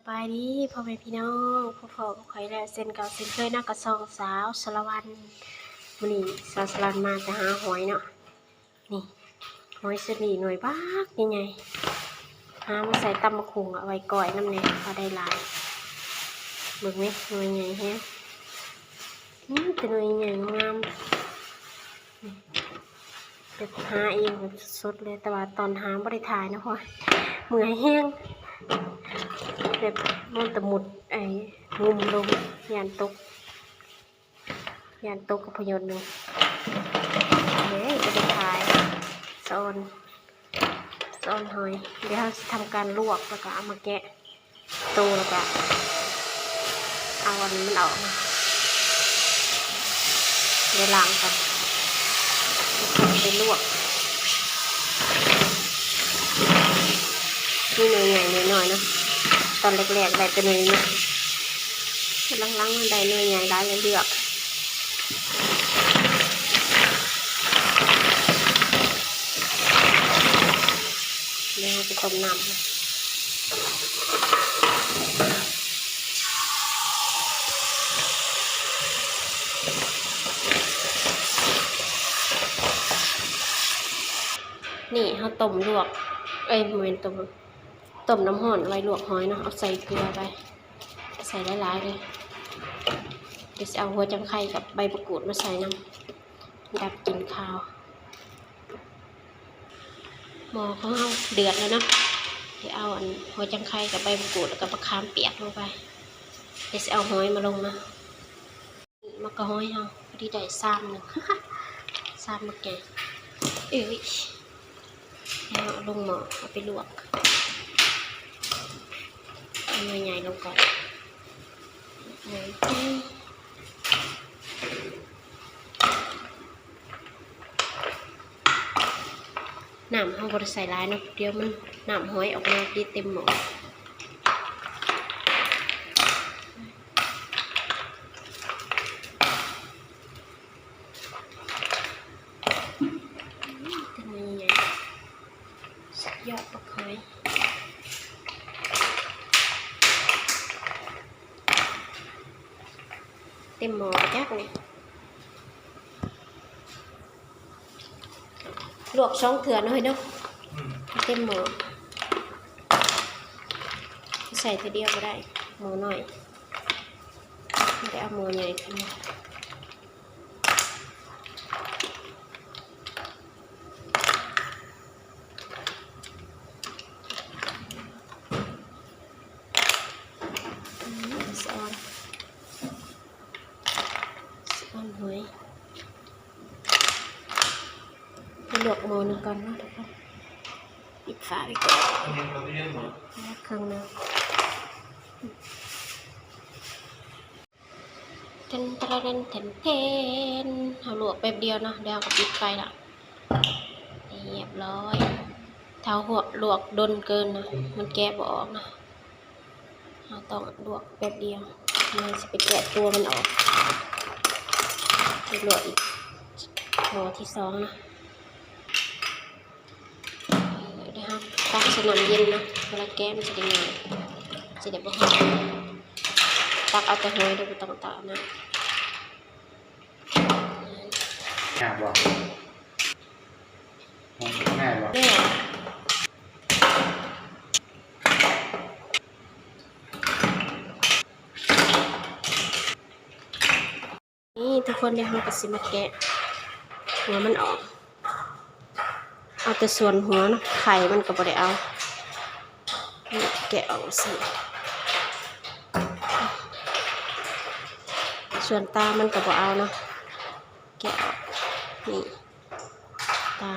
ສະບາຍດີພໍ່ແມ່ພີ່ນ້ອງ ພົບພໍ້ກັບຂ້ອຍແລ້ວເຊັ່ນເກົ່າເຊັ່ນເຄີຍເນາະ ກັບຊ່ອງສາວສາລະວັນ. ມື້ນີ້ສາວສາລະວັນມາແຕ່ຫາຫອຍເນາະ. ນີ້ ຫອຍເຊີຣີໜ່ວຍບັກໃຫຍ່ໆ ຫາມາໃສ່ຕຳບັກຫຸ່ງ ເອົາໄວ້ກ້ອຍນຳແດ່ ພໍໄດ້ຫຼາຍ. ເບິ່ງແມະ ໜ່ວຍໃຫຍ່ແຮງ ມີແຕ່ໜ່ວຍໃຫຍ່ງາມ. ແບບຫາເອງແບບສົດໆເລີຍ ແຕ່ວ່າຕອນຫາບໍ່ໄດ້ຖ່າຍເນາະ ເພາະວ່າເມື່ອຍແຮງ ແບບມັນຕະມຸດໄອ້ງຸ້ມລົງ ຢ້ານຕົກ ຢ້ານຕົກກັບພະຍົດໜຶ່ງ. ເອີ ບໍ່ໄດ້ຖ່າຍ ສອນ ສອນຫອຍ. ດຽວເຮົາຊິທຳການລວກ ແລ້ວກໍເອົາມາແກະ ໂຕ ແລ້ວກະເອົາອັນນີ້ມັນອອກ ໄດ້ລ້າງກ່ອນ ໄປລວກ. ມີໜ່ວຍໃຫຍ່ໜ່ວຍນ້ອຍເນາະ ຕອນແລກໆໄດ້ແຕ່ໜ່ວຍນ້ອຍ ຫຼັງໆໄດ້ໜ່ວຍໃຫຍ່ຫຼາຍ ເລີຍເລືອກ. ດຽວເຮົາໄປຕົ້ມນ້ຳ. ນີ້ເຮົາຕົ້ມລວກ ເອີຍ ບໍ່ແມ່ນຕົ້ມ ຕົ້ມນ້ຳຮ້ອນໄວ້ລວກຫອຍເນາະ. ເອົາໃສ່ເກືອໄປ ໃສ່ຫຼາຍໆເລີຍ. ດຽວຊິເອົາຫົວຈັງໄຄກັບໃບມະກູດມາໃສ່ນຳ ດັບກິ່ນຄາວ. ໝໍ້ຂອງເຮົາເດືອດແລ້ວເນາະ ດຽວເອົາອັນຫົວຈັງໄຄກັບໃບມະກູດ ແລ້ວກໍບັກຂາມປຽກລົງໄປ. ດຽວຊິເອົາຫອຍມາລົງເນາະ. ໝາກກະຫອຍເຮົາພໍດີໄດ້ຊາມໜຶ່ງ ຊາມໝາກແກງ. ເອີຍ ດຽວເອົາລົງໝໍ້ ເອົາໄປລວກ. ເອົາໜ່ວຍໃຫຍ່ລົງກ່ອນ. ນ້ຳເຮົາບໍ່ໄດ້ໃສ່ຫຼາຍເນາະ ດຽວມັນ ນ້ຳຫອຍອອກມາຕິດເຕັມໝໍ້. ຕົວໃຫຍ່ໆ ສຸດຍອດບັກຫອຍ ເຕັມໝໍ້ຈັກນີ້. ລວກສອງເທື່ອເນາະ ເນາະ ອືມ ເຕັມໝໍ້. ໃສ່ເທື່ອດຽວກໍໄດ້ ໝໍ້ນ້ອຍ ບໍ່ໄດ້ເອົາໝໍ້ໃຫຍ່ຂຶ້ນມາ. ອືມ ສະອອນ ສະອອນຫອຍ. ໄປລວກໝໍ້ໜຶ່ງກ່ອນເນາະທຸກຄົນ ປິດຝາໄວ້ກ່ອນ ເຄື່ອງໜຶ່ງ. ແທນ ແທນ ແທນ ແທນ ເຮົາລວກແປັບດຽວເນາະ ແລ້ວເຮົາກໍປິດໄຟລະ ຮຽບຮ້ອຍ. ຖ້າເຮົາລວກດົນເກີນນະ ມັນແກະບໍ່ອອກນະ. ເຮົາຕ້ອງລວກແປັບດຽວ ມັນຊິໄປແກະຕົວມັນອອກ. ໄປລວກອີກໝໍ້ທີສອງນະ. ດຽວເຮົາຕັກໃສ່ນ້ຳເຢັນເນາະ ເວລາແກະມັນຊິໄດ້ງ່າຍ ຊິໄດ້ບໍ່ຮ້ອນ. ຕັກເອົາແຕ່ຫອຍເດີ້ ບໍ່ຕ້ອງຕັກເອົານ້ຳ. ຍາກບໍ່? ງ່າຍບໍ່? ແລ້ວ ນີ້ທຸກຄົນ ດຽວເຮົາກໍຊິມາແກະຫົວມັນອອກ. ເອົາແຕ່ສ່ວນຫົວເນາະ ໄຂ່ມັນກໍບໍ່ໄດ້ເອົາ. ນີ້ແກະອອກຊີ້ ສ່ວນຕາມັນກໍບໍ່ເອົາເນາະ ແກະອອກ. ນີ້ຕາ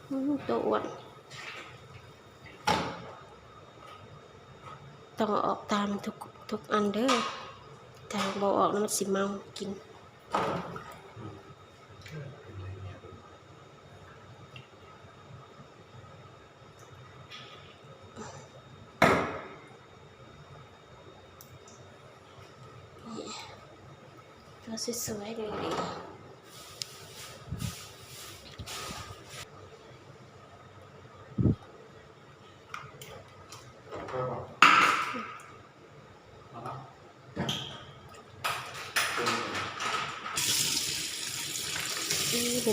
ອືມ ໂຕອ້ວນ. ຕ້ອງເອົາອອກຕາມັນທຸກ ທຸກອັນເດີ້ ຖ້າບໍ່ເອົາອອກນະ ມັນຊິເມົາກິນ. ນີ້ ຕົວສວຍໆເລີຍ.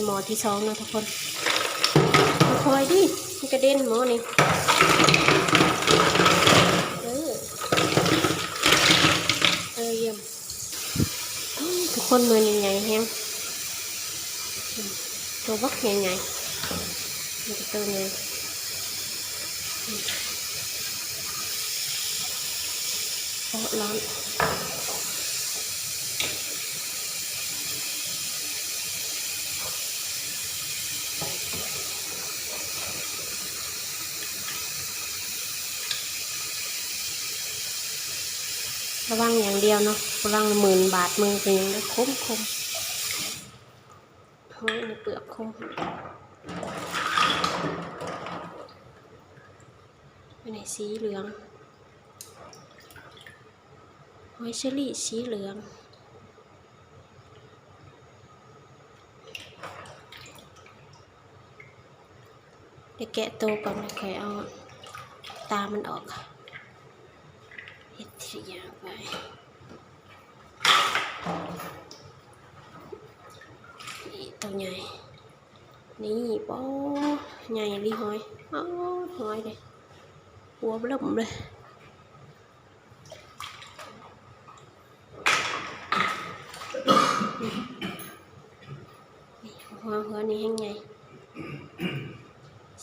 ໝໍ້ທີສອງເນາະທຸກຄົນ. ຄ່ອຍໆ ເດ້ ມັນກະເດັນໝໍ້ນີ້. ເອີ ເອີ ຢ້ຽມ. ໂອ້ ທຸກຄົນ ໜ່ວຍນີ້ໃຫຍ່ແຮງ ໂຕບັກໃຫຍ່ໆ ນີ້ໂຕໃຫຍ່. ໂອ້ ຮ້ອນ. ລະວັງຢ່າງດຽວເນາະ ລະວັງໝື່ນບາດມືໄປຫຍັງເດີ ຄົມໆ. ໂອ້ຍ ໃນເປືອກຄົມ. ອັນນີ້ສີເຫຼືອງ ຫອຍເຊີຣີສີເຫຼືອງ. ໄດ້ແກະໂຕກ່ອນ ແລ້ວຄ່ອຍເອົາຕາມັນອອກ. ເຮັດທີລະຢ່າງໄປ. ນີ້ໂຕໃຫຍ່ ນີ້ ໂອ້ ໃຫຍ່ອີ່ຫຼີຫອຍ. ໂອ້ ຫອຍເດ ຫົວເລີ່ມເລີຍ. ນີ້ ຫົວ ຫົວນີ້ແຮງໃຫຍ່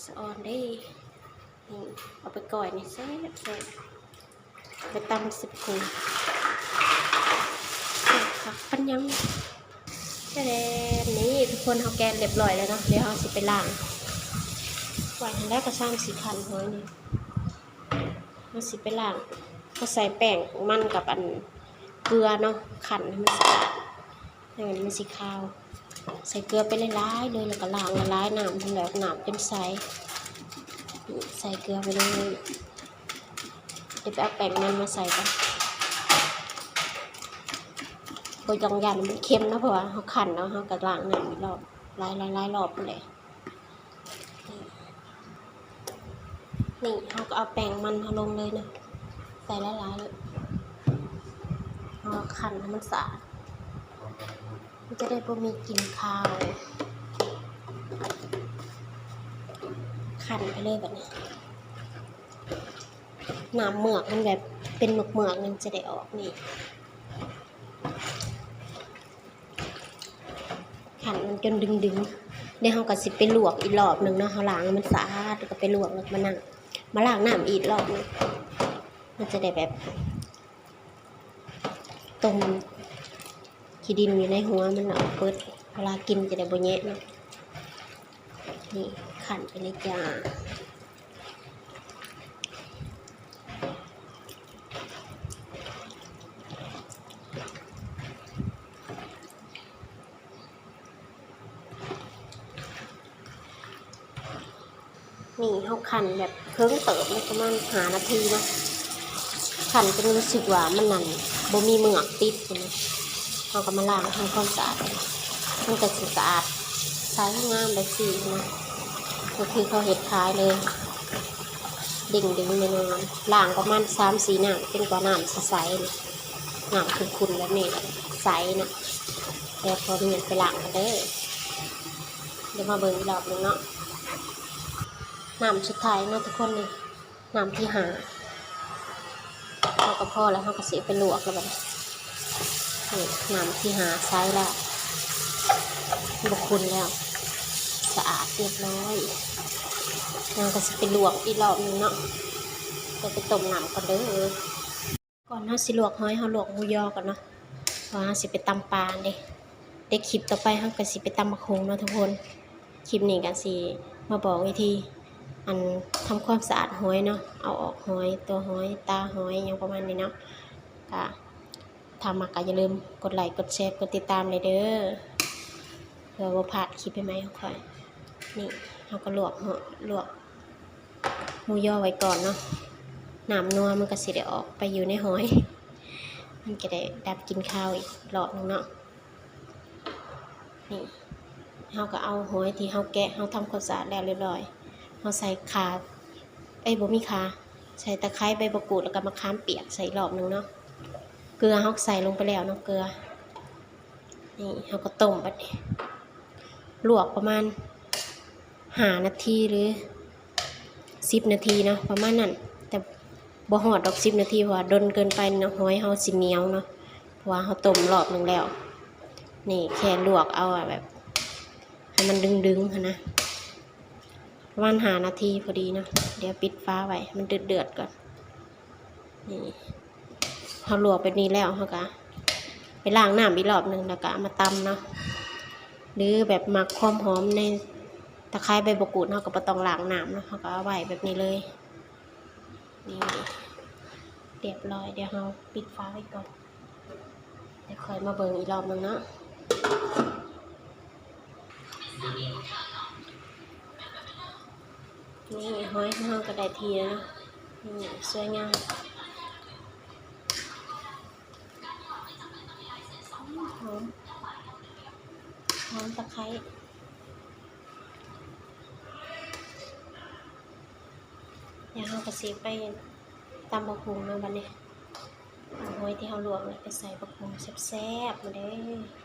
ສະອອນເດ້. ນີ້ ເອົາໄປກ້ອຍນີ້ແຊບໆ ໄປຕຳໃສ່ບັກຫຸ່ງ ແຊບຄັກປານຫຍັງ. ແຕ່ນີ້ທຸກຄົນ ເຮົາແກະຮຽບຮ້ອຍແລ້ວເນາະ ດຽວເຮົາຊິໄປລ້າງ ໄວ້ຫັ້ນແຫຼະ ກະຊ່າງຊິຄັນຫອຍນີ້. ເຮົາຊິໄປລ້າງ ເຮົາໃສ່ແປ້ງມັນກັບອັນເກືອເນາະ ຄັນໃຫ້ມັນສະອາດ ໃຫ້ມັນ ມັນຊິຄາວ. ໃສ່ເກືອໄປຫຼາຍໆເລີຍ ແລ້ວກະລ້າງຫຼາຍໆນ້ຳ ແລ້ວນ້ຳຈົນໃສ. ໃສ່ເກືອໄປເລີຍ ດຽວໄປເອົາແປ້ງມັນມາໃສ່ກ່ອນ. ບໍ່ຕ້ອງຢ້ານມັນເຄັມເນາະ ເພາະວ່າເຮົາຄັນແລ້ວ ເຮົາກະລ້າງນ້ຳອີກລອບ ຫຼາຍໆໆລອບພຸ້ນແຫຼະ. ນີ້ ເຮົາກະເອົາແປ້ງມັນເຮົາລົງເລີຍເນາະ ໃສ່ຫຼາຍໆເລີຍ ເຮົາຄັນໃຫ້ມັນສະອາດ ມັນຈະໄດ້ບໍ່ມີກິ່ນຄາວ. ຄັນໄປເລີຍບາດນີ້ ນ້ຳເໝືອກມັນແບບເປັນເໝືອກໆ ມັນຈະໄດ້ອອກນີ້. ຄັນມັນຈົນດຶງໆ ດຽວເຮົາກະຊິໄປລວກອີກລອບໜຶ່ງເນາະ ເຮົາລ້າງໃຫ້ມັນສະອາດ ແລ້ວກະໄປລວກ ແລ້ວກະມານັ່ງ ມາລ້າງນ້ຳອີກລອບໜຶ່ງ ມັນຈະໄດ້ແບບ ຕົ້ມຂີ້ດິນຢູ່ໃນຫົວມັນອອກເບິດ ເວລາກິນຈະໄດ້ບໍ່ແຍະເນາະ. ນີ້ ຄັນໄປເລີຍຈ້າ. ນີ້ເຮົາຄັນແບບເຖິງເຕີບເນາະ ປະມານຫ້ານາທີເນາະ ຄັນຈົນຮູ້ສຶກວ່າມັນນັ້ນ ບໍ່ມີເໝືອກຕິດຫັ້ນນະ ເຮົາກະມາລ້າງທຳຄວາມສະອາດ ມັນກະຊິສະອາດໃສງາມແບບຊີ້ນະ ກະຄືເຂົາເຮັດຂາຍເລີຍ ເດັ່ງດຶງແນ່ນອນ. ລ້າງປະມານສາມສີ່ນ້ຳ ຈົນກວ່ານ້ຳຊິໃສ ນ້ຳຂຸ່ນໆແບບນີ້ແຫຼະ ໃສເນາະ. ດຽວຂໍອະນຸຍາດໄປລ້າງກ່ອນເດີ ດຽວມາເບິ່ງອີກລອບໜຶ່ງເນາະ. ນ້ຳສຸດທ້າຍເນາະທຸກຄົນ ນີ້ ນ້ຳທີຫ້າ ເຮົາກະພໍແລ້ວ ເຮົາກະຊິເອົາໄປລວກແລ້ວບາດນີ້. ນີ້ ນ້ຳທີຫ້າໃສແລ້ວ ບໍ່ຂຸ່ນແລ້ວ ສະອາດຮຽບຮ້ອຍ. ເຮົາກະຊິໄປລວກອີກລອບໜຶ່ງເນາະ ດຽວໄປຕົ້ມນ້ຳກ່ອນເດີ. ກ່ອນເຮົາຊິລວກຫອຍ ເຮົາລວກໝູຍໍ່ກ່ອນເນາະ ເພາະວ່າເຮົາຊິໄປຕຳປາເດ້. ແຕ່ຄລິບຕໍ່ໄປເຮົາກະຊິໄປຕຳບັກຫຸ່ງເນາະທຸກຄົນ. ຄລິບນີ້ກະຊິມາບອກວິທີ ອັນ ທຳຄວາມສະອາດຫອຍເນາະ ເອົາອອກຫອຍ ຕົວຫອຍ ຕາຫອຍ ຫຍັງປະມານນີ້ເນາະ. ກະ ຖ້າມັກກະຢ່າລືມກົດໄລ້ ກົດແຊ ກົດຕິດຕາມແດ່ເດີ ເພື່ອບໍ່ພາດຄລິບໃໝ່ໆຂອງຂ້ອຍ. ນີ້ ເຮົາກະລວກ ລວກ ໝູຍໍ່ໄວ້ກ່ອນເນາະ ນ້ຳນົວມັນກະຊິໄດ້ອອກໄປຢູ່ໃນຫອຍ ມັນກະໄດ້ດັບກິ່ນຄາວອີກລອບໜຶ່ງເນາະ. ນີ້ ເຮົາກະເອົາຫອຍທີ່ເຮົາແກະ ເຮົາທຳຄວາມສະອາດແລ້ວຮຽບຮ້ອຍ ເຮົາໃສ່ຂ່າ ເອີຍ ບໍ່ມີຂ່າ ໃສ່ຕະໄຄ ໃບມະກູດ ແລ້ວກະມະຂາມປຽກໃສ່ອີກລອບໜຶ່ງເນາະ. ເກືອເຮົາກະໃສ່ລົງໄປແລ້ວເນາະ ເກືອ. ນີ້ ເຮົາກະຕົ້ມບາດນີ້ ລວກປະມານຫ້ານາທີ ຫຼື ສິບນາທີເນາະ ປະມານນັ້ນ. ແຕ່ບໍ່ຮອດດອກສິບນາທີ ເພາະວ່າດົນເກີນໄປເນາະ ຫອຍເຮົາຊິໜຽວເນາະ ເພາະວ່າເຮົາຕົ້ມຮອບໜຶ່ງແລ້ວ. ນີ້ແຄ່ລວກເອົາ ແບບໃຫ້ມັນດຶງໆຫັ້ນນະ ປະມານຫ້ານາທີພໍດີເນາະ. ດຽວປິດຝາໄວ້ໃຫ້ມັນເດືອດໆກ່ອນ. ນີ້ ເຮົາລວກແບບນີ້ແລ້ວ ເຮົາກະໄປລ້າງນ້ຳອີກຮອບໜຶ່ງ ແລ້ວກະເອົາມາຕຳເນາະ. ຫຼືແບບມັກຄວາມຫອມໃນຕະໄຄໃບບໍ່ກູດ ເຮົາກະບໍ່ຕ້ອງລ້າງນ້ຳເນາະ ເຮົາກະເອົາໄວ້ແບບນີ້ເລີຍ. ນີ້ ຮຽບຮ້ອຍ. ດຽວເຮົາປິດຝາໄວ້ກ່ອນ ດຽວຄ່ອຍມາເບິ່ງອີກຮອບໜຶ່ງເນາະ. ນີ້ ຫອຍຂອງເຮົາກະໄດ້ທີ່ແລ້ວເນາະ. ນີ້ ສວຍງາມ ຫອມ ຫອມຕະໄຄ. ດຽວເຮົາກະຊິໄປຕຳບັກຫຸ່ງເນາະ. ບາດນີ້ເອົາຫອຍທີ່ເຮົາລວກໄປໃສ່ບັກຫຸ່ງແຊບໆ ມາເດີ້.